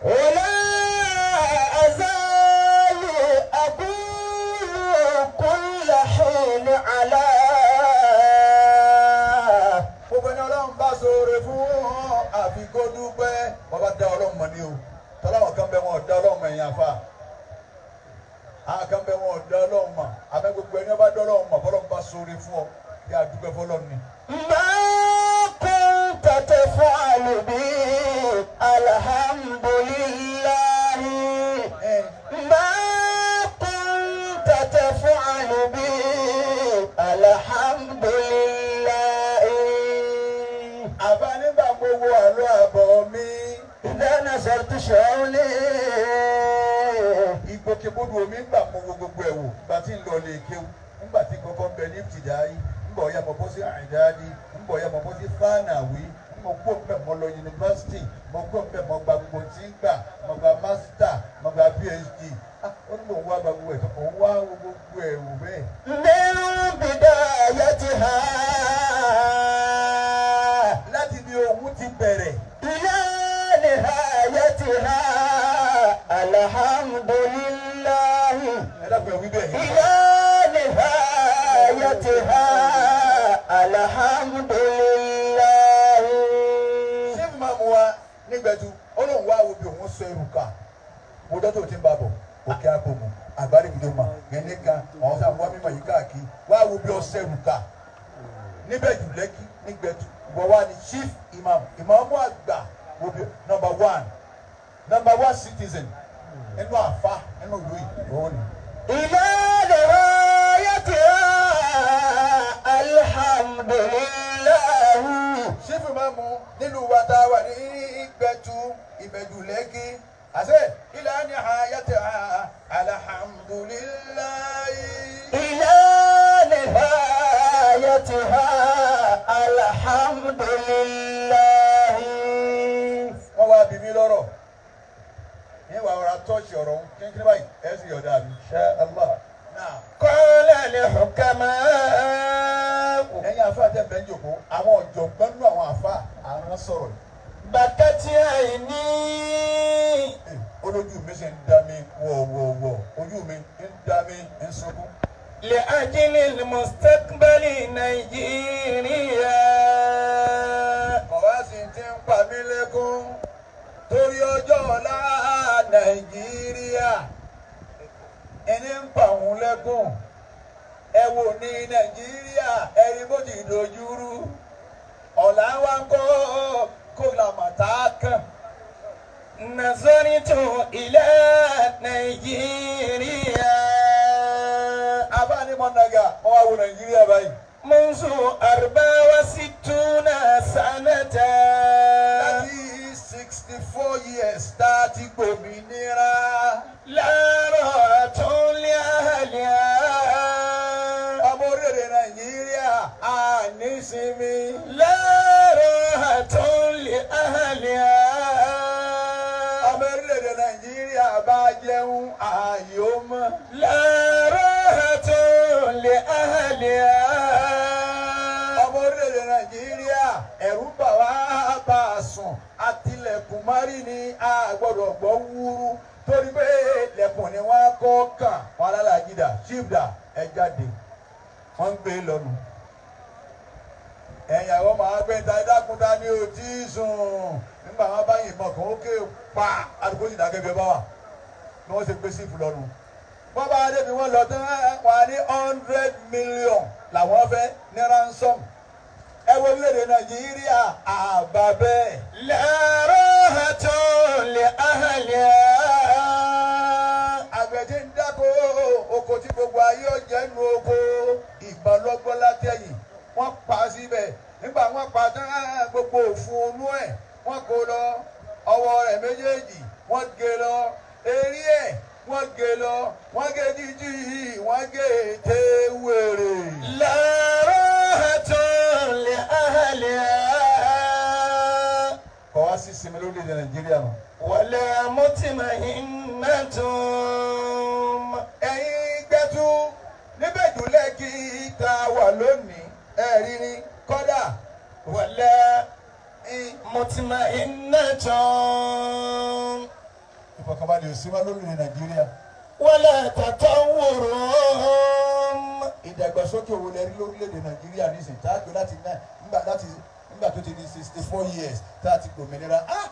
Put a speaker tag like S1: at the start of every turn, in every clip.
S1: ولا أزال أقول كل حين على.
S2: Gbogbo ẹni Ọlọ́run bá ṣoore fún àfi kó dúpẹ́. Wọ́n bá dá Ọlọ́run mọ̀ ní o. Tọ́láwọ̀ kan bẹ wọn ò dá Ọlọ́run mọ̀ ẹ̀yìn àfa. Àwọn kan bẹ wọn ò dá Ọlọ́run mọ̀. Àmọ́ gbogbo ẹni wọ́n bá dá Ọlọ́run mọ̀ bọ́lọ́run bá ṣoore fún ọ kí a dúpẹ́ fọlọ́run ni.
S1: ما كنت تفعل بي الحمد لله. ما كنت تفعل بي الحمد لله.
S2: Àbá nígbà gbogbo àlọ́ àbọ̀ mi.
S1: إذا نزلت شعلي.
S2: Ìgbòkègbodò omi ń gbà mọ gbogbo ẹ̀ wò. Ìgbà tí ń lọ lè kéwú. Ńgbà tí kọ́kọ́ ń bẹ ní ìtìdáyé. Ńgbà ọ̀yà mọ̀ bọ́ sí àìdáàdì. Ńgbà ọ̀yà mọ̀ bọ́ sí fáànàwí. Mo kó mbẹ́ mo lọ yunifásitì. Mo kó mbẹ́ mo gba gbogbo tí ń gbà. Mo gba mástà. Mo gba PhD. Ó ní mò ń wá gba gbogbo ẹ̀ tó. Òun wá gbogbo ẹ̀ wò bẹ́ẹ̀.
S1: من بدايتها.
S2: Láti bí òun ti bẹ̀rẹ̀.
S1: إلى نهايتها الحمد لله.
S2: Ẹ dákun ẹ̀ wí bẹ́ẹ̀.
S1: إلى نهايتها الحمد لله.
S2: Ṣé màmú wa nígbẹ̀jú ó lóun wá wo bí òun sọ ẹrù ká mo dọ́tò tí ń bá bọ̀ òkè àpòmù àgbárí ìdó mà gẹ́gẹ́ kan àwọn sáà wá mímọ̀ yìí káàkiri wá wo bí ọsẹ ẹrù ká níbẹ̀ jù lẹ́kí nígbẹ̀jú ìwọ wá ní chief imam ìmáàmù àgbà wo bí number one citizen nínú àfa nínú ìlú yìí òun ni.
S1: إلى نهايتها الحمد لله.
S2: Chief imam nílùú wa tá a wà ní ìgbẹ̀jú ìbẹ̀jú lẹ́kí àṣẹ ìlànà àyàtà alhamdulillahi.
S1: إلى نهايتها الحمد لله.
S2: Wọ́n wá bí mi lọ́rọ̀ ní wàá rọra tọ́ọ̀ṣì ọ̀rọ̀ ọ̀hún kínkín báyìí ẹ̀ sì yọ̀dá mi.
S1: إن شاء الله.
S2: Náà
S1: قال الحكماء.
S2: Ẹ̀yin àfa àti ẹ̀bẹ̀ ń jòkó àwọn ọ̀jọ̀gbọ́n nínú àwọn àfa àwọn sọ̀rọ̀ yìí.
S1: بكت عيني.
S2: Ẹ̀, olójú mi sì ń dá mi wọ̀wọ̀wọ̀ ojú mi ń dá mi ń sunkún.
S1: لأجل المستقبل نيجيريا.
S2: Kọ̀wá sì ti ń pa mí lẹ́kún torí ọjọ́ ọ̀la Nàìjíríà ẹni ń pa òun lẹ́kún ẹ wò ní Nàìjíríà ẹni bó ti dojúrú ọ̀la wa ń kọ́ kó làmàtà kàn.
S1: نظرت إلى نيجيريا.
S2: Abánimọ̀nàgà wọ́n wá wo Nàìjíríà báyìí.
S1: منذ 64 سنة.
S2: Láti 64 years tá a ti gbòmìnira.
S1: لا راحة لأهلها.
S2: Ọmọ orílẹ̀-èdè Nàìjíríà a ní sinmi.
S1: لا راحة لأهلها.
S2: Ọmọ orílẹ̀-èdè Nàìjíríà bá jẹun ààyè ó mọ́.
S1: لا راحة لأهلها.
S2: Ọmọ orílẹ̀-èdè Nàìjíríà ẹ̀rù bà wá bá a sùn àtìlẹ̀kùn márì ni a gbọ́dọ̀ gbọ́ wúrú torí pé lẹ̀kùn ni wọ́n kọ́ kàn wọ́n alálàájì dà chief dà ẹ jáde wọ́n ń gbé lọ́nu. Ẹ̀yìn àwọn máa gbé ta ẹ̀dákúta ní òtí sùn nígbà wọn bá yìnbọn kàn ó ké pa àdúgbò sì dákẹ́ bí ẹ bá wà ni wọ́n ṣe gbé sífù lọ́nu. Wọ́n bá débi wọ́n lọ tán wọ́n á ní 100 million làwọn fẹ́ ní ransom. Ẹ wo orílẹ̀-èdè Nàìjíríà àbá bẹ́ẹ̀.
S1: لا راحة لأهلها.
S2: Àgbẹ̀ tí ń dáko oko tí gbogbo ayé ọ̀jẹ̀ nu oko ìbọn lọ́gbọ́n látẹ̀yìn wọ́n pa síbẹ̀ nígbà wọ́n pa tán gbogbo òfun inú ẹ̀ wọ́n kó lọ ọwọ́ rẹ̀ méjèèjì wọ́n gé lọ eré ẹ̀ wọ́n gé lọ wọ́n gé jíjí wọ́n gé ètè wèrè.
S1: لا راحة لأهلها.
S2: Kọ̀ wá sí sinmi lórílẹ̀ Nàìjíríà mọ́.
S1: ولا مطمئنة.
S2: Ẹ̀yin gbẹ́tú níbẹ̀ jùlẹ̀ kí ta wà lónìí ẹ̀rí ni kọ́dà
S1: ولا مطمئنة.
S2: Ìfọ̀kànbalẹ̀ ò sí wá lórílẹ̀ Nàìjíríà.
S1: ولا تطورهم.
S2: Ìdàgbàsókè wo lẹ rí lórílẹ̀‐èdè Nàìjíríà nísìnyí tá a gbé láti náà nígbà tó ti di 64 years tá a ti gbòmìnira? Ah,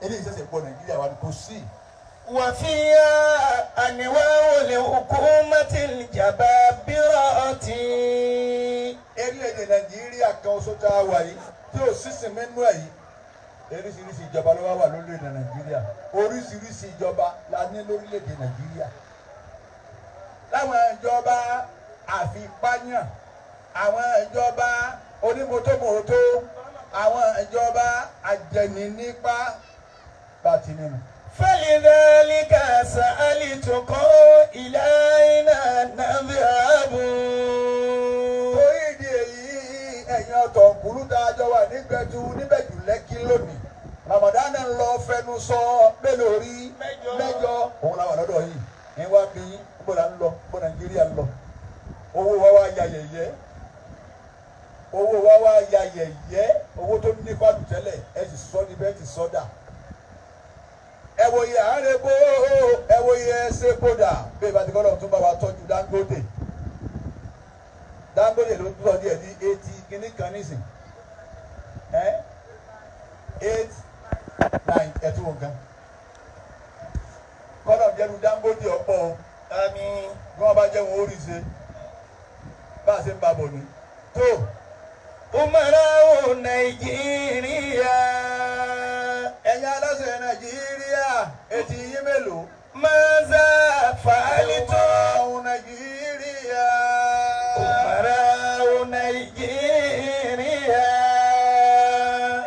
S2: eléyìí ṣẹ̀ṣẹ̀ gbọ́ Nàìjíríà wa ni kò sí.
S1: وفيها أنواع الحكومة الجبابرة.
S2: Orílẹ̀-èdè Nàìjíríà kan oṣù tá a wà yìí tí ò sísìn mẹ́nu ẹ̀ yìí, oríṣiríṣi ìjọba ló wá wà lórílẹ̀-èdè Nàìjíríà. Oríṣiríṣi ìjọba la ní lórílẹ̀-èdè Nàìjíríà, láwọn ìjọba àfipáyàn, àwọn ìjọba onímọ́tòmọ́tò, àwọn ìjọba àjẹnínípa bá ti nínú.
S1: فلذلك سألتكم إلى أين نذهب.
S2: Torí ìdí èyí, ẹ̀yin ọ̀tọ̀ kúrú tá a jọ wà nígbẹ̀tù níbẹ̀jù Lẹ́kí lónìí, Ramadan ń lọ fẹnu sọ mélòó rí?
S1: Mẹ́jọ.
S2: Mẹ́jọ òun làwọn lọ́dọ̀ yìí ní wá bí bó la ń lọ, bó Nàìjíríà ń lọ. Owó wa wá ya yẹ̀yẹ́, owó wa wá ya yẹ̀yẹ́. Owó tó ní fàlù tẹ́lẹ̀, ẹ sì sọ ní bẹ́ẹ̀ ti sọ́dà. Ẹ wo iye àárẹ̀ bó, ẹ wo iye ẹsẹ̀ kódà bẹ́ẹ̀ bá ti kọ́ lọ́run tó bá wa tọ́jú Dangote. Dangote ló ń tọ́ díẹ̀ ní 80 kìíní kan nísìn, ẹ 8 9 ẹtú wọn kan kọ́nà jẹ́nu Dangote ọ̀pọ̀ o.
S1: آمين.
S2: Bí wọ́n bá jẹ́ wọn ó rí ṣe bá a ṣe ń ba bọ̀ ní. Tó
S1: أمراء نيجيريا.
S2: Ẹ̀yin aláṣẹ Nàìjíríà, etí yín mélòó?
S1: ماذا فعلتم؟
S2: Ọmọ Nàìjíríà.
S1: أمراء نيجيريا.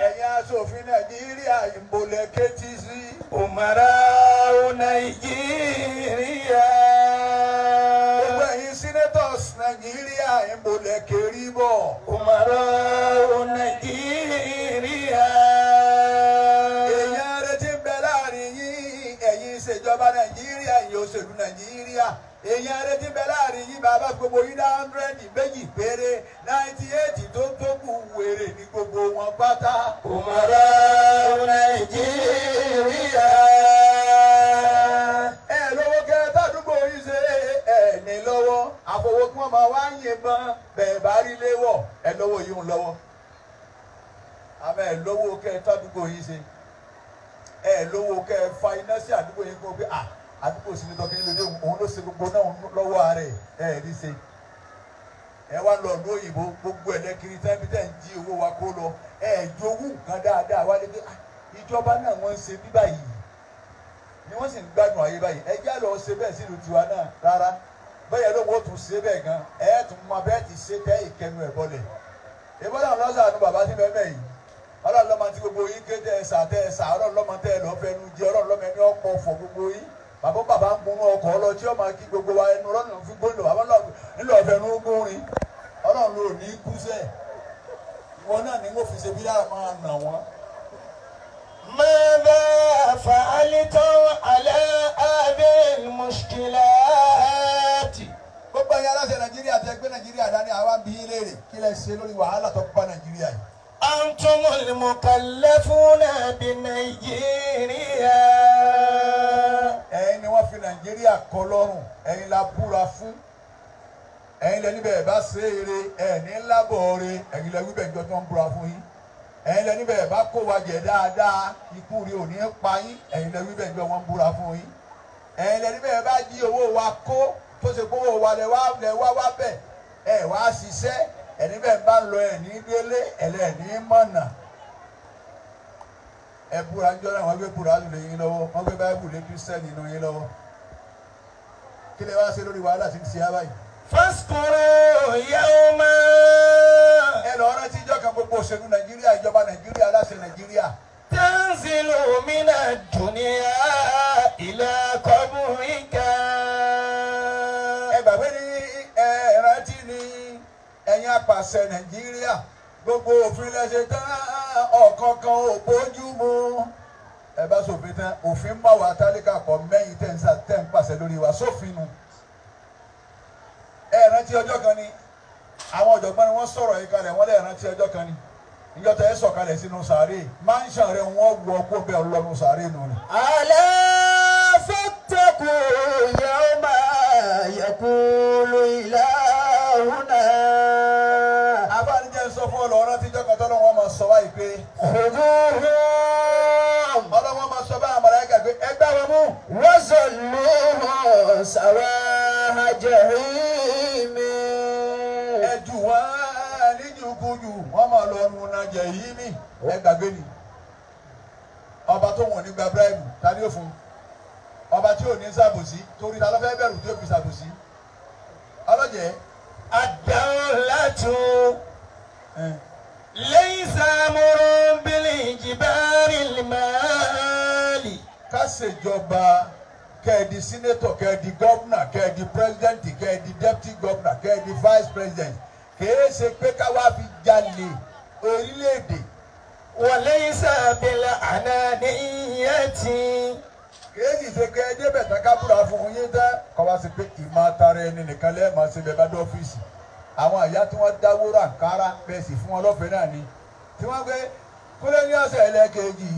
S2: Ẹ̀yin aṣòfin Nàìjíríà, ìbòlẹ̀ kétí sí.
S1: أمراء نيجيريا.
S2: Gbogbo ẹ̀yin senators Nàìjíríà, ìbòlẹ̀ kérí bọ̀.
S1: أمراء نيجيريا.
S2: Èèyàn retí ń bẹ láàrin yín, ẹ̀yin ìṣèjọba Nàìjíríà, ẹ̀yin òṣèlú Nàìjíríà, èèyàn retí ń bẹ láàrin yín. Bàbá gbogbo yín dá 100, méjì péré, 98 tó kù wèrè ní gbogbo wọn pátá.
S1: أمراء نيجيريا.
S2: Ẹ lówó kẹ tádùúgbò yín ṣe, ẹ ní lọ́wọ́ àfọwọ́ kí wọ́n máa wá yìnbọn bẹ́ẹ̀ bá rí léwọ̀. Ẹ lówó yìí ń lọ́wọ́, àmọ́ ẹ lówó kẹ tádùúgbò yín ṣe. Ẹ lówó kẹ fa iná sí àdúgbò yín kó pé à àdúgbò sí ní tọ́kí nílò òun ló ṣe gbogbo náà lọ́wọ́ ara ẹ̀. Ẹ rí ṣe, ẹ wá lọ ọdún òyìnbó, gbogbo ẹ̀ lẹ́kiri tẹ́bí tẹ́ ń jí owó wa kó lọ. Ẹ jowú nǹkan dáadáa wá lé pé ah, ìjọba náà wọ́n ń ṣe bí báyìí ni wọ́n sì ń gbádùn ayé báyìí, ẹ jẹ́ lọ ṣe bẹ́ẹ̀ sílùú tiwa náà. Rárá, bẹ́ẹ̀ ló wọ́n tún ṣe bẹ́ẹ̀ gan, ẹ tún mọ bẹ́ẹ̀ ti ṣe tẹ́ ìkẹnu ẹ̀ bọ́lẹ̀. Ìbọ́lá ọlọ́sàánú bàbá sí bẹ́ẹ̀ bẹ́ẹ̀ yìí. Ọlọ́run lọ́mọ tí gbogbo yín ké tẹ́ ẹ sà tẹ́ ẹ sà. Ọlọ́run lọ́mọ tẹ́ ẹ lọ́ọ́ fẹnu jẹ. Ọlọ́run lọ́mọ ẹni ọ̀pọ̀ fọ̀ gbogbo yín. Bàbá bàbá ń gunú ọkọ̀ ọlọ tí ó máa kí gbogbo wa ẹnu ọlọ́run fi gbóńdò bàbá ńlọ fẹnu gúnrin. Ọlọ́run ló ní kú sẹ́, ìwọ náà ni wọ́n fi ṣe bí lára máa nà wọ́n.
S1: ماذا فعلتم على هذه المشكلات؟
S2: Gbogbo ẹ̀yin aláṣẹ Nàìjíríà tẹ́ gbé Nàìjíríà dání, àwa ń bi yín léèrè, kí lẹ ṣe lórí wàhálà tó bá Nàìjíríà yìí?
S1: أنتم المكلفون بنيجيريا.
S2: Ẹ̀yin ni wọ́n fi Nàìjíríà kọ́ lọ́rùn, ẹ̀yin la búra fún, ẹ̀yin lẹ níbẹ̀ bá ṣe eré ẹ̀ ní lábọ̀ re. Ẹ̀yin lẹ wíbẹ̀ níjọ́ tí wọ́n ń búra fún yín. Ẹ̀yin lẹ níbẹ̀ bá kó wa jẹ dáadáa, ikú rí ò ní pa yín. Ẹ̀yin lẹ wíbẹ̀ níjọ́ wọ́n ń búra fún yín. Ẹ̀yin lẹ níbẹ̀ bá jí owó wa kó, tó ṣe kówó wa lẹ wá wá bẹ̀ ẹ̀ wá ṣiṣẹ́. Ẹni bẹ́ẹ̀ bá ń lọ ẹ̀ ní délé ẹ̀lẹ́ ní mọ̀nà. Ẹ búra ń jọ́nà, wọ́n gbé búra lé yín lọ́wọ́, wọ́n gbé báíbù lé kírísítẹ́nì nínú yín lọ́wọ́. Kí lè wá ṣe lórí wàhálà tí ń ṣe á báyìí?
S1: فاذكروا يوما.
S2: Ẹ lọ rántí ìjọ kan, gbogbo òṣèlú Nàìjíríà, ìjọba Nàìjíríà, aláṣẹ Nàìjíríà.
S1: تنزل من الدنيا إلى قبرك.
S2: Ẹ gbàgbé ní ẹ rántí ní ẹ̀yin apàṣẹ Nàìjíríà, gbogbo òfin lẹ́sẹ̀ tán, ọ̀kọ̀ọ̀kan ò bójú mu. Ẹ bá sòfin tán, òfin mọ̀ wá tálíkà kọ mẹ́yìn tẹ́ ń sà tẹ́ ń pàṣẹ lórí wa sófin nu. Ẹ rántí ọjọ́ kan ni, àwọn ọ̀jọ̀gbọ́n ni wọ́n sọ̀rọ̀ yìí kalẹ̀, wọ́n lè rántí ọjọ́ kan ni ìjọ tẹ́ ẹ sọ̀kalẹ̀ sínú sàárè, mansion rẹ̀ wọ́n wọ kó bẹ́ẹ̀ ọlọ́run sàárè nù ni.
S1: ألا.
S2: pé.
S1: خذوهم
S2: Ọlọ́wọ́n máa sọ bá àwọn màláíkà pé ẹ gbá wọn mú.
S1: وزلوهم سواء جحيم.
S2: Ẹ jù wọ́n níjùkújù wọ́n máa lọ nu nàjẹ̀ yìí mí. Ẹ gbàgbé ni. Ọba tó wọ̀n ní gba bíráìbù ta ni ó fún un? Ọba tí ò ní ṣàbòsí torí ta ló fẹ́ bẹ̀rù tí ó fi ṣàbòsí. Ọlọ́jẹ̀.
S1: الدولة ليس أمر بالإجبار المال.
S2: Ká ṣèjọba kẹ́ẹ̀dì senator, kẹ́ẹ̀dì governor, kẹ́ẹ̀dì president, kẹ́ẹ̀dì deputy governor, kẹ́ẹ̀dì vice president, kìí ṣe pé ká wá fi jalè orílẹ̀-èdè.
S1: وليس بالأنانية.
S2: Kìí sì ṣe pé ẹ débẹ̀ tán ká búra fún yín tán kọ́ wá sí pé ìmọ̀ atara ẹni nìkan lẹ́ẹ̀ máa ṣe bẹ́ẹ̀ bá dé ọ́fíìsì. Àwọn àyà tí wọ́n dáwó rà kára bẹ́ẹ̀ sì fún wọn lọ́fẹ̀ẹ́ náà ni tí wọ́n gbé kúlẹ̀ ní ọ̀sẹ̀ ẹlẹ́kejì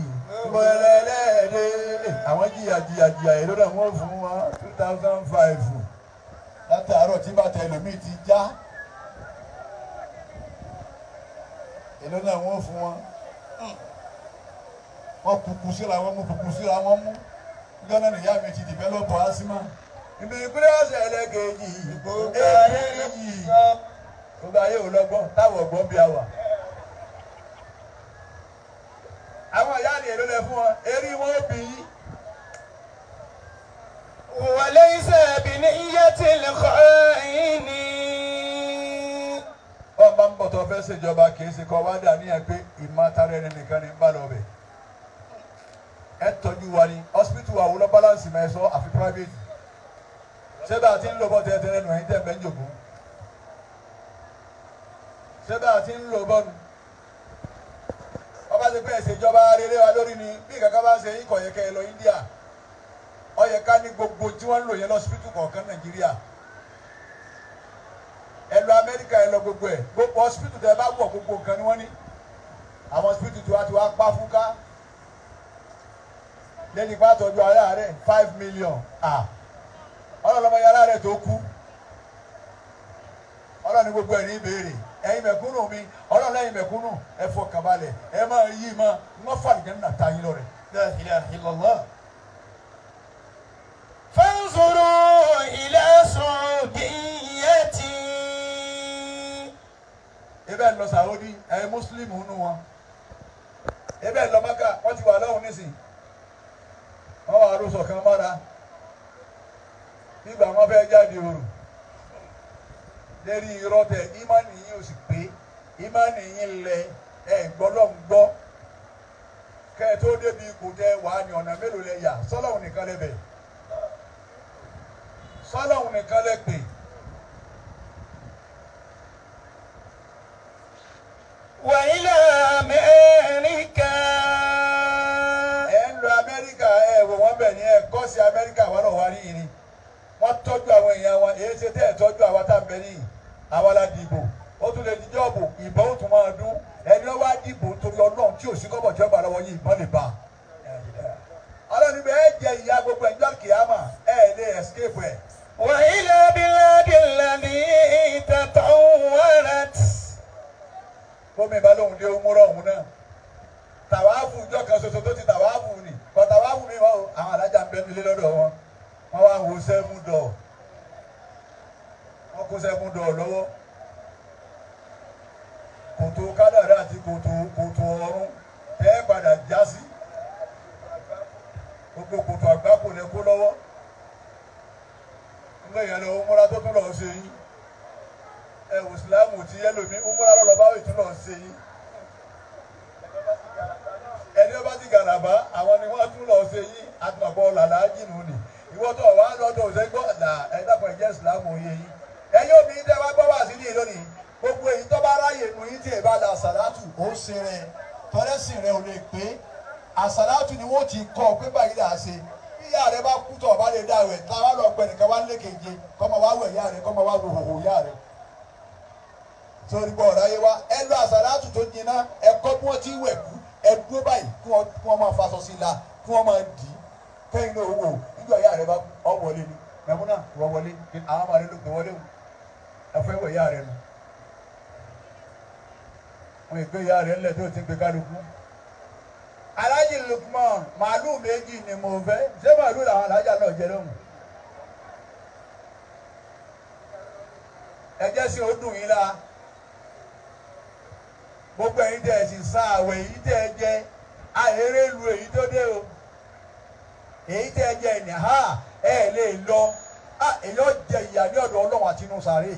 S2: gbọ́lẹ́lẹ́dẹ́ àwọn jìyà jìyà jìyà èrò náà wọ́n fún wọn 2005 látàárọ̀ tí bàtà ẹlòmíì ti já èrò náà wọ́n fún wọn. Wọ́n kúkú síra wọn mú, kúkú síra wọn mú. Gánà nìyá mi ti dìbẹ́lọ́pù asímà ibi ìpínlẹ̀ ọ̀sẹ̀ ẹlẹ́kejì èkejì gbogbo ayé ò lọ́gbọ́n táwọn ọ̀gbọ́n bí a wà. Àwọn ìyá ni èlò lẹ fún wọn eré wọn ó bì í.
S1: وليس بنية الخائن.
S2: Ọba ń bọ̀ tó fẹ́ ṣèjọba kì í ṣe kọ́ wá dà níyẹn pé ìmọ̀ atara ẹni nìkan ní bá lọ bẹ̀. Ẹ tọ́jú wa ni hospital wa wúlọ́ balance máa sọ àfi private. Ṣé bá a ti ń lò bọ́ tẹ́tẹ́rẹ́ nù ẹ̀yin tẹ̀ bẹ́ ń jòkó? Ṣé bá a ti ń lò bọ́ nu? Ọba ti pé ìṣèjọba rere wa lórí ni bí kankan bá ń ṣe ikọ̀ yẹ kẹ́ ẹ lọ India. Ó yẹ ká ní gbogbo tí wọ́n ń lò yẹn lọ́sibítù kọ̀ọ̀kan Nàìjíríà. Ẹ lọ Amẹ́ríkà, ẹ lọ gbogbo ẹ̀, gbogbo hospital tẹ bá wọ̀ gbogbo nǹkan ni wọ́n ní. Àwọn hospital tí wọ́n ti wá pa fún ká lẹ́ni pa tọ́jú ara rẹ̀ 5 million. Ọlọ́lọ́mọ yàrá rẹ̀ tó kú. Ọlọ́ni gbogbo ẹ̀ ní ìbéèrè. Ẹ̀yin mẹ̀kúnnù mi, ọlọ́run ẹ̀yin mẹ̀kúnnù, ẹ fọkàn balẹ̀, ẹ máa yí ma wọ́n fàlùjẹ́ nínú àtàyìn lọ rẹ̀.
S1: لا إله إلا الله. فانظروا إلى سعودية.
S2: Ebe lọ Saudi, ẹ̀yin mùsùlùmí nù wọn. Ebe lọ Maka, wọ́n ti wà lọ́hùn nísìn. Wọ́n wà arúsọ kan mọ́ra nígbà wọn fẹ́ jáde òrù lérí irọ́ tẹ. Ìmánì yín ò sì pé, ìmánì yín lẹ ẹ gbọ́dọ̀ ń gbọ́ kẹ́ ẹ tó débi ipò tẹ wà ní ọ̀nà mélòó lẹ yà. Sọ́lọ́hùn nìkan lẹ bẹ̀, sọ́lọ́hùn nìkan lẹ pè.
S1: وإلى أمريكا.
S2: Ẹ ń lọ Amẹ́ríkà, ẹ wò wọ́n bẹ̀ ní ẹ kọ́ sí Amẹ́ríkà wọn náà wá rí irin. Wọ́n tọ́jú àwọn èèyàn wọn. Èyí ṣe tẹ́ ẹ̀ tọ́jú àwa tá à ń bẹ níyì? Àwa la dìbò, ó tún lè di jọ́ọ̀bù, ìbọn ó tún máa dún. Ẹni ó wá dìbò nítorí Ọlọ́run tí ò sí kọ́bọ̀ tí ó gbà lọ́wọ́ yìí, ìbọn lè bá a. Ọlọ́run ibẹ̀ ẹ jẹ ìyá gbogbo ẹ̀jọ́ kìámà, ẹ lè escape ẹ̀.
S1: وإلى بلاد الذي تطورت.
S2: Gómìnà bá lóhùn dé umúrọ̀ òun náà tàwáàfù ìjọ kan ṣoṣo tó ti tàwáàfù ni kọ tàwáàfù mi wọ́n o. Àwọn alájà ń bẹ nílé lọ́dọ̀ wọn, wọ́n wá ń wo sẹ́fún dọ̀, wọ́n kó sẹ́fún dọ̀ lọ́wọ́. Kòtò kádàrá àti kòtò ọ̀run tẹ́ padà já sí gbogbo kòtò àgbákò lẹ kó lọ́wọ́ nígbà yẹn lọ. Umúra tó tún lọ ṣe yín, ẹ wò sílámù tí yẹlòmí umúra lọ́lọ́ báwo tún lọ ṣe yín. Ẹni ó bá ti gàràbá àwọn ni wọ́n tún lọ ṣe yín. Àtùmọ̀pọ̀ làlájì nù ní ìwọ tó wà lọ́dọ̀ òṣègbọ́ là. Ẹ dákun, ẹ jẹ́ ìsìlámù òye yín. Ẹ yóò bí tẹ́ wá gbọ́ wá sí ní lónìí. Gbogbo èyí tó bá ráyè nù yín tí ẹ bá la àsàlátù, ó ṣe rẹ tọ́lẹ́sìn rẹ ò lè pé. Àsàlátù ni wọ́n ti kọ́ ọ pé báyìí là á ṣe. Bí ìyá rẹ bá kú tọ̀ bá lè dá rẹ̀ tá a wá lọ pẹ̀ nìkan wá lékeje kọ́ máa wá wẹ̀ ìyá rẹ, kọ́ máa wá wo hòhò ìyá rẹ sórí bọ́ ọ̀rọ̀ ayé wa. Ẹ lọ àsàlátù tó jiná, ẹ kọ́ bí wọ́n ti wẹ̀ kú. Ẹ dúró báyìí kí wọ́n máa faṣọ sí i la, kí wọ́n máa dì í kẹ́yìn náà wò. Nígbà ìyá rẹ bá ọ wọlé ni mẹ́múnà wọ́n wọlé, àwọn ọmọ rẹ ló gbé wọlé o. Ẹ fẹ́ wẹ̀ ìyá rẹ nù. Wọn ìgbé ìyá rẹ̀ ńlẹ̀ tó ti ń pe kálukú. Alájì Lukman, màálù méjì ni mo fẹ́. Ṣé màálù làwọn alájà náà jẹ lóhùn? Ẹ jẹ́ sí ó dùn yín la. Gbogbo ẹ̀yin tẹ́ ẹ sì san àwẹ̀ èyí tẹ́ ẹ jẹ, àìrè lu èyí tó dé o. Èyí tẹ́ ẹ jẹ ẹ̀nì ha ẹ lè lọ. Èyí ó jẹ ìyà ní ọ̀dọ̀ Ọlọ́run àti inú sàárè.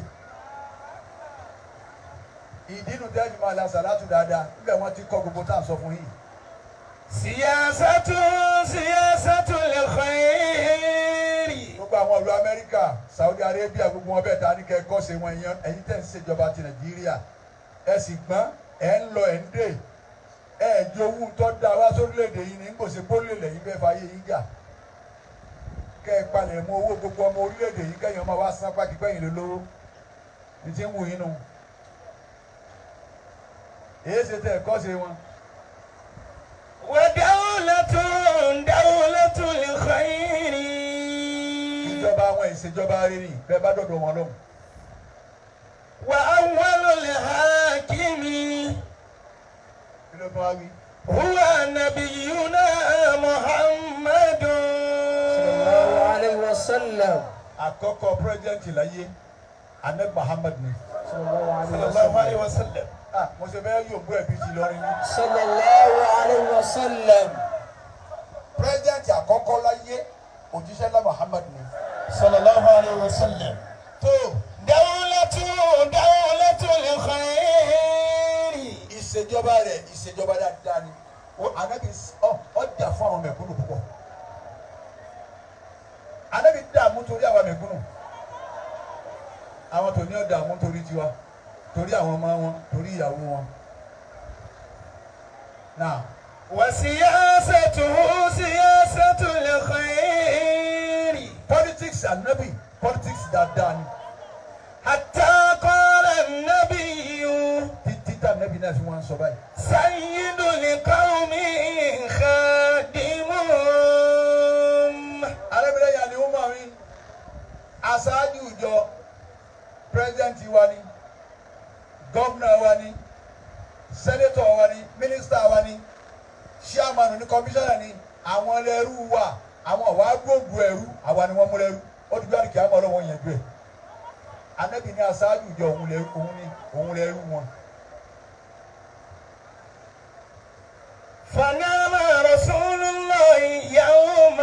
S2: Ìdínú tẹ́jú máa la sàlátù dáadáa níbẹ̀ wọ́n ti kọ́ gbogbo tá à ń sọ fún yín.
S1: Siyasatu siyasatul khairi.
S2: Gbogbo àwọn ìlú Amẹ́ríkà, Saudi Arabia, gbogbo wọn bẹ́ẹ̀ ta ní kẹ́ kọ́ ṣe wọn ìyẹn ẹ̀yin tẹ́ ń ṣèjọba ti Nàìjíríà. Ẹ sì gbọ́n, ẹ̀ ń lọ ẹ̀ ń dè. Ẹ jowú tó dá wá sórílẹ̀-èdè yìí ní kò sí pólì lẹ́yìn bẹ́ẹ̀ fàyè yín jà. Kẹ́ ẹ palẹ̀ mọ́ owó gbogbo ọmọ orílẹ̀-èdè yìí kẹ́yìn ọmọ wa san pákí pẹ́yìn lé lówó. Ní ti ń wù yín nu. Èyí ṣe tẹ̀ kọ́ ṣe wọn.
S1: Wa dawlatun dawlatul khairi.
S2: Ìjọba àwọn ìṣèjọba rírì bẹ́ẹ̀ bá dọ̀dọ̀ wọn lọ́hùn.
S1: Wa awwalul hakimi.
S2: Kí ló tún wá wí?
S1: Huwa nabiyyuna Muhammadun.
S3: Sallallahu alayhi wa sallam.
S2: Àkọ́kọ́ pírẹ́sidẹ́ǹtì láyé, Ahmed Muhammad ni.
S3: Sallallahu alayhi wa sallam.
S2: Mo ṣe fẹ́ yóò bú ẹ̀bí ti lọrin ní.
S3: Sallallahu alayhi wa sallam.
S2: Pírẹ́sidẹ́ǹtì àkọ́kọ́ láyé, òjíṣẹ́ ńlá Muhammad ni.
S1: Sallallahu alayhi wa sallam.
S2: Tó
S1: Dawlatu dawlatul khairi.
S2: ìṣèjọba rẹ̀ ìṣèjọba dáadáa ni. Ànábì ọjà fún àwọn mẹ̀kúnnù púpọ̀. Ànábì dààmú torí àwọn mẹ̀kúnnù. Àwọn tòní ó dààmú torí tiwa, torí àwọn ọmọ wọn, torí ìyàwó wọn. Now,
S1: Wa siyasatuhu siyasatul khairi.
S2: politics Ànábì politics dáadáa ni.
S1: Hatta qala an-nabiyyu
S2: Títí tá Ànábì náà fi wọ́n sọ báyìí.
S1: sayyidul qawmi khadimuhum.
S2: Arábìnrin yà ni ó mọ̀ mí. Aṣáájú ìjọ pírẹ́sidẹ́ǹtì wa ni, gọ́vnà wa ni, sẹ́nétọ̀ wa ni, mínísítà wa ni, ṣíàmánu ni, kọmíṣánná ni, àwọn ẹlẹ́rú wa, àwọn ọ̀wá gbòǹgbò ẹrú, àwa ni wọ́n mú lẹ́rú. Ó ti gbé àdìkì àmọ́ ọlọ́wọ́ yẹn gbé. Ànábì ní aṣáájú ìjọ òun lẹ́rú wọn.
S1: Fanama Rasulullahi yawman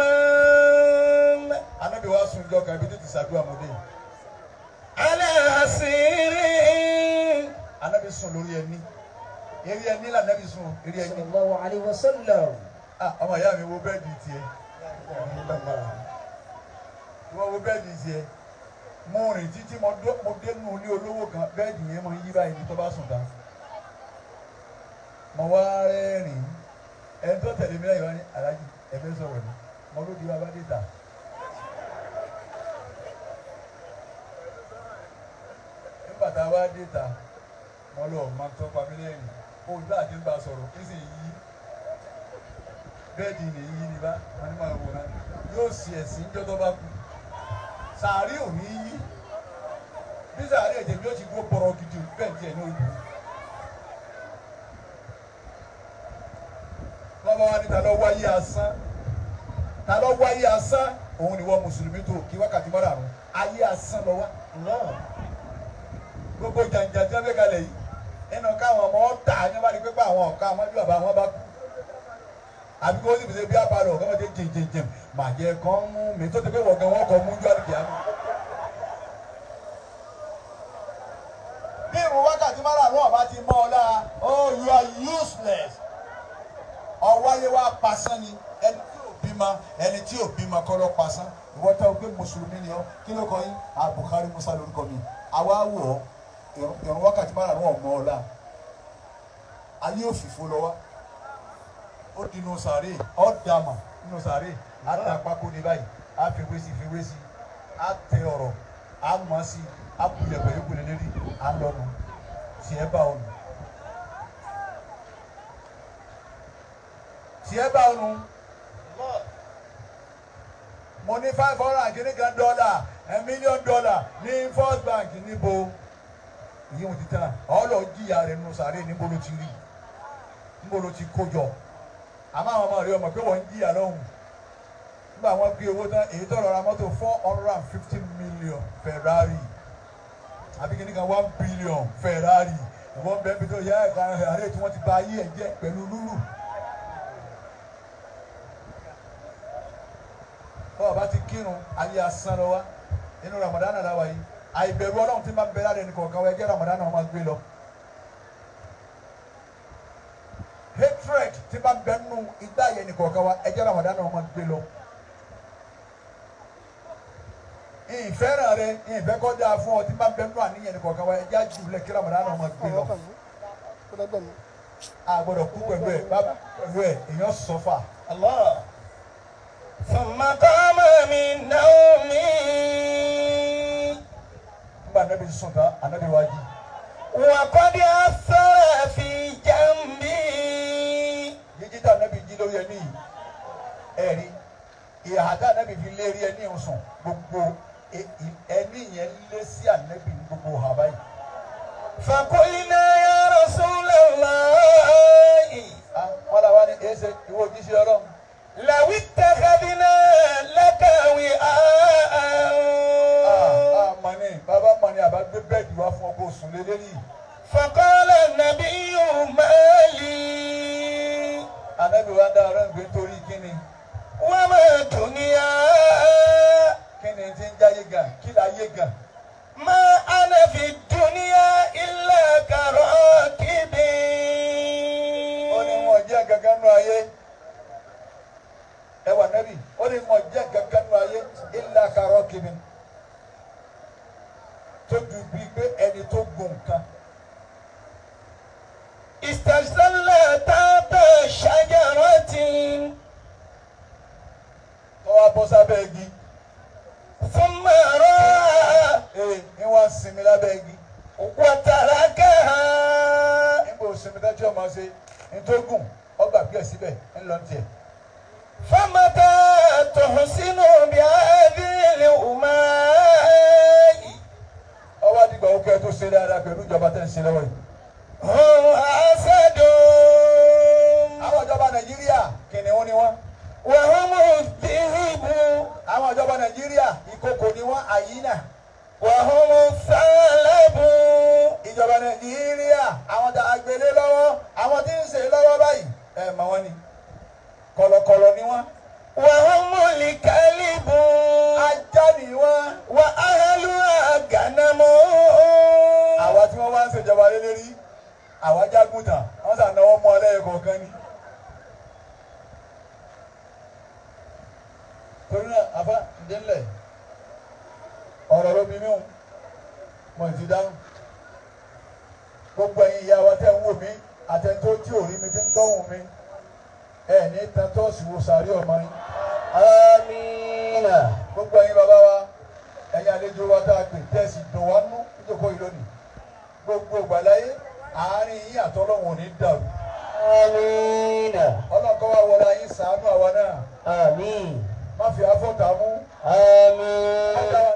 S2: Ànábì wa sùn jọ kan ibi tó ti ṣàdúrà mọ́dé.
S1: ala hasirin.
S2: Ànábì sùn lórí ẹní. Eré ẹní lànàbì sùn, eré ẹní.
S3: Sallallahu alayhi wa sallam.
S2: Ọmọ ìyá mi wo bẹ́ẹ̀dì tiẹ̀. Wọ́n wo bẹ́ẹ̀dì tiẹ̀. Mo rìn títí mo dénú ilé olówó kan, bẹ́ẹ̀dì yẹn máa ń yí báyìí ní tó bá sùn tán. Mo wá rẹ́rìn-ín. Ẹni tó tẹ̀lé mi lẹ́yìn wá ní Aláàjì, ẹ fẹ́ sọ̀rọ̀ ni. Mo ló di wa bá dé ta. Nígbà tá a wá dé ta, mo lọ máa tọ́ pa mí lẹ́yìn. Olùdó àti ń bá a sọ̀rọ̀, kí sì yí. Bẹ́ẹ̀dì ni yí ni bá, wọ́n ní máa wò náà. Yóò sì ẹ̀sìn ń jọ́ tó bá kú. Sàárì ò ní yí. Bí sàárì ẹ̀jẹ̀ mi ó ti dúró bọ̀rọ̀ gidi bẹ́ẹ̀ tiẹ̀ ní ojú. Bàbá wa ní ta ló wáyé asán. Ta ló wáyé asán? Òun ni wọ́n Mùsùlùmí tó kí wákàtí márùn-ún. Ayé asán lọ wá. Gbogbo jàǹjà tí wọ́n fẹ́ kalẹ̀ yìí. Nínú káwọn ọmọ ọ̀tá ní wọ́n bá rí pé àwọn ọ̀ka ọmọ bí bàbá wọn bá kú. Àbí kó sì fi ṣe bí apalọ̀ kọ́ máa ṣe jìnjìnjìn. Màjẹ kan mú mi tó ti pé wọ̀gán wọn kọ mú jọ́ àdìgí àmì. Bí ìrun wákàtí márùn-ún ọ̀bá ti mọ́ ọ lára, oh you are useless. Ọ̀wáyé wa pasán ni ẹni tí ò bímọ ẹni tí ò bímọ kọ́ ló pasán. Ìwọ tá o pé Mùsùlùmí ni ọ́, kí ló kọ yín? Bukhari Musa lórúkọ mi. Àwa wò ọ́, ìrun wákàtí márùn-ún ọ̀mọ́ ọ lára. Ayé òfìfo lọ wá. Ó di inú sàárè, ó dàmà nínú sàárè, á ta pákó ní báyìí, á fi wé sí, fi wé sí, á tẹ ọ̀rọ̀, á mọ̀ sí, á kulẹ̀ pẹ̀lú kulẹ̀ lérí, á lọ́nu, tiẹ̀ bá ọ̀nù. Tiẹ̀ bá ọ̀nù. Mo ní $500 kìíní kan $1 million ní First Bank níbo. Ìyí wọn ti tán. Ọlọ́ jìyà rẹ̀ nù sàárè níbo ló ti rí, níbo ló ti kó jọ. Àmọ́ àwọn ọmọ rẹ̀ ọmọ pé wọ́n ń jìyà lọ́hùn. Nígbà wọn gbé owó tán, èyí tó lọ ra mọ́tò 450 million Ferrari, àbí kìíní kan 1 billion Ferrari. Ìwọ́n bẹ́ẹ̀ bí tó yẹ ẹ̀ka àárẹ̀ tí wọ́n ti ba ayé ẹ̀ jẹ́ pẹ̀lú lúlù. Bọ́ọ̀ bá ti kírun ayé asán lọ wá inú Ramadan náà wáyé. Àìbẹ̀rù Ọlọ́run ti máa ń bẹ lára ẹnì kọ̀ọ̀kan wa, ẹjẹ́ Ramadan náà máa gbé lọ. Hatred ti máa ń bẹ nínú igbá yẹn ẹnì kọ̀ọ̀kan wa, ẹjẹ́ Ramadan náà máa gbé lọ. Ìfẹ́ràn rẹ, ìfẹ́ kọ́ dáa fún ọ ti máa ń bẹ nínú àníyàn ẹnì kọ̀ọ̀kan wa, ẹjẹ́ àjùlẹ̀ kí Ramadan náà máa gbé lọ. A gbọ́dọ̀ kú pẹ̀lú ẹ̀, bá pẹ̀lú ẹ̀, èèyàn sọ́fà.
S1: Allah. ثم قام من نومه.
S2: Nígbà Ànábì sùn tán, Ànábì wá jí.
S1: وقد أثر في جنبي.
S2: Jíjí tá Ànábì jí lórí ẹni yìí, ẹ̀rí ìhà tá Ànábì fi lérí ẹni ń sùn, gbogbo ẹni yẹn lé sí Ànábì ní gbogbo ọ̀hà báyìí.
S1: فقلنا يا رسول الله.
S2: Wọ́n làwọn ní èsè ìwọ òjíṣẹ́ Ọlọ́run.
S1: لو اتخذنا لك وعاء.
S2: Mọ̀ni bàbá mọ̀ni àbá gbé bẹ́ẹ̀dì wá fún ọ kó sùn lé lérí.
S1: فقال النبي ما لي.
S2: Ànábì wa dá ọ̀rọ̀ ìgbé torí kíni.
S1: وما دنيا.
S2: Kíni tí ń jáyé gan, kí la yé gan.
S1: ما أنا في الدنيا إلا كراكب.
S2: Ó ní wọn jẹ́ gangan nú ayé. Ẹ wà Nábì, ó ní wọn jẹ́ gangan nú ayé illa karakibin. Tó ju bíi pé ẹni tó gùn nǹkan.
S1: استظل تحت شجرة.
S2: Tó wá bọ́ sábẹ́ igi.
S1: ثم رأى.
S2: Ee, ní wọ́n sinmi lábẹ́ igi.
S1: وتركها.
S2: Níbo sinmi dájú ọmọ ṣe ní tó gùn ọgbà píẹ̀ síbẹ̀ ń lọ tiẹ̀.
S1: فمتى تحسن بهذه الأماء.
S2: Ọwọ́ àdìgbà ó kẹ́ ẹ tó ṣe dáadáa pẹ̀lú ìjọba tẹ́ ń ṣe lọ́wọ́ yìí.
S1: هم أسد.
S2: Àwọn ìjọba Nàìjíríà kìnìún ni wọ́n.
S1: وهم الذئب.
S2: Àwọn ìjọba Nàìjíríà ìkòkò ni wọ́n, àyínà.
S1: وهم الثعلب.
S2: Ìjọba Nàìjíríà àwọn tá a gbélé lọ́wọ́, àwọn tí ń ṣe lọ́wọ́ báyìí ẹ mọ̀ wọ́n ni. Kọ̀lọ̀kọ̀lọ̀ ni wọ́n.
S1: وهم الكلب.
S2: Ajá ni wọ́n.
S1: وأهلها غنم.
S2: Àwa tí wọ́n wá ń ṣèjọba lé lérí, àwa jágùntàn, wọ́n sànáwó mọ́ ọ lẹ́yìn kọ̀ọ̀kan ni. Torí náà, àfa ǹdẹ́lẹ̀ ọ̀rọ̀ ló bí mí o, mo ti dáhùn. Gbogbo ẹ̀yin ìyá wa tẹ́ ń wò mí, àtẹ̀ntó tí ò rí mi ti ń gbọ́hùn mi, ẹ̀ ní tan tọ́ọ̀sì wo sàárè ọmọ yín.
S3: Amina.
S2: Gbogbo ẹ̀yin bàbá wa, ẹ̀yin àlejò wa tá a pè tẹ́sí dùn wá nú níjókòó yìí lónìí. Gbogbo ìgbàláyé àárín yín àtọ́lọ́hun ò ní dàrú.
S3: Amina.
S2: Ọlọ́run kó wá wọlé ayé ṣàánú àwa náà.
S3: Àmín.
S2: Má fi afọ́ta mú.
S3: Àmín.